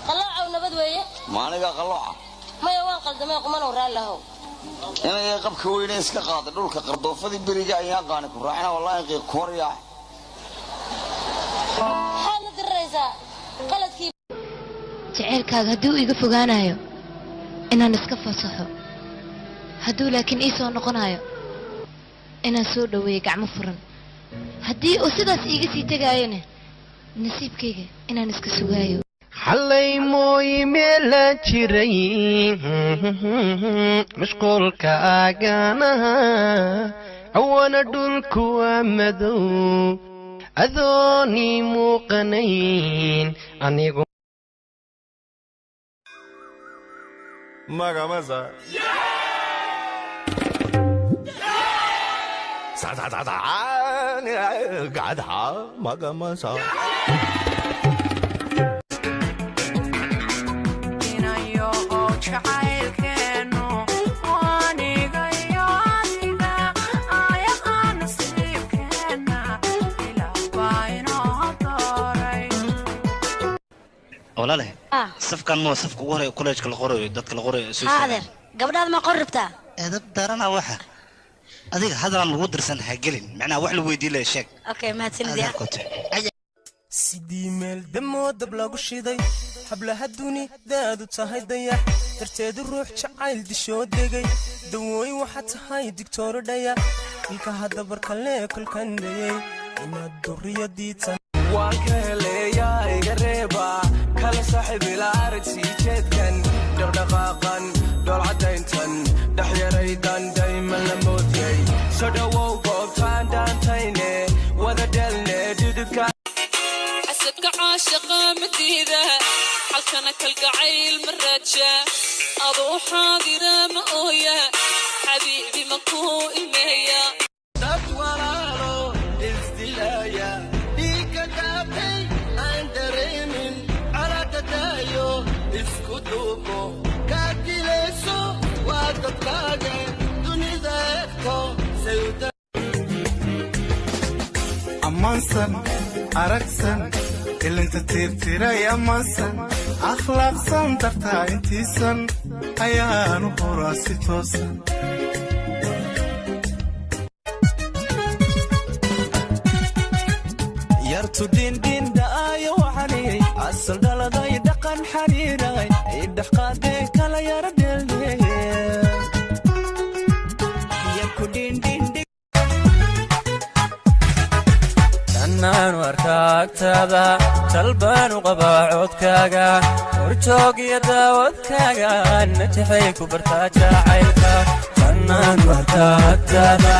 Qaloocow, nabad weeye. Maaniga qalooca? Maya, waan qaldamay, qumanow, raallahow. Inay qabka weyne iska qaada dhulka qardoofadii beriga ayaan qaani ku raacina, wallaahi qiiq kooryaa. Maxaad la diriraysaa qaladkii? Jaceylkaaga haddii uu iga fogaanayo inaan iska fasaxo, hadduu laakiin ii soo noqonayo inaan soo dhoweeyo gacmo furan, haddii uu sidaas iiga sii tegaayona nasiibkayga inaan iska sugaayo. Xalay mooyi meela jiray mashquulka aagaanaha awana dhulku waa madow adoonii muuqanayn anigu. Magamasa. Magamasa. Inayo oo jacaylkeenu waanigayo adiga ayaha nasiibkeena ilaah baa inoo dooray. Walaale, safkan ma safka ugu horeeya kolejka la qorayo, dadka la qorayo soo Haa adeer, gabdhaad ma qor rabtaa? Edab darana, waxa adiga hadalaan lagu dirsan ha gelin, macnaha wax la weydiin lahaa sheeg. Okay, mahadsanid. Adeerkote. Sidii meel damoo dab lagu shiday, hablaha dunidaadu tahay dayax darteedu ruux jacayl dishoo degay. Dawooy waxaa tahay digtooro dhaya ilka hadabarkale kolkandayay inaad duriyadii tahay. Waan ka heleeyaa, iga reeba kala saaxiib ila arag sii jeedkan dhaqdhaqaaqan dhoolcadayntan dhexyaraydan dayman la moodiyay. Soo dhowow goobtaan dhaantayne wada dhelne dhididka. Xasadka caashaqa madiida, xalkana kalgacayl ma raaja, adoo xaadira ma ooya, xabiibi ma kuu ilmeeya. Dad walaalo isdilaya, dhiigga daatay aan dareemin calaadadaayo isku duubo kaa dilayso waa dadkaaga dunida eegto sayuda. Ammaansan aragsan ilinta tiirtiray, ammaansan akhlaaqsan dartaa intiisan ayaanu horaa si toosan. Yartu dhindhindhaayo waxaniyey asal dhaladay dhaqan xariiray idhexqaadee kala yara dheeldheeye. Tannaanu arkaagtaada talbaanu qabaa codkaaga horjoog iyo daawadkaaga najaxay ku bartaa jacaylka. Tannaanu arkaagtaada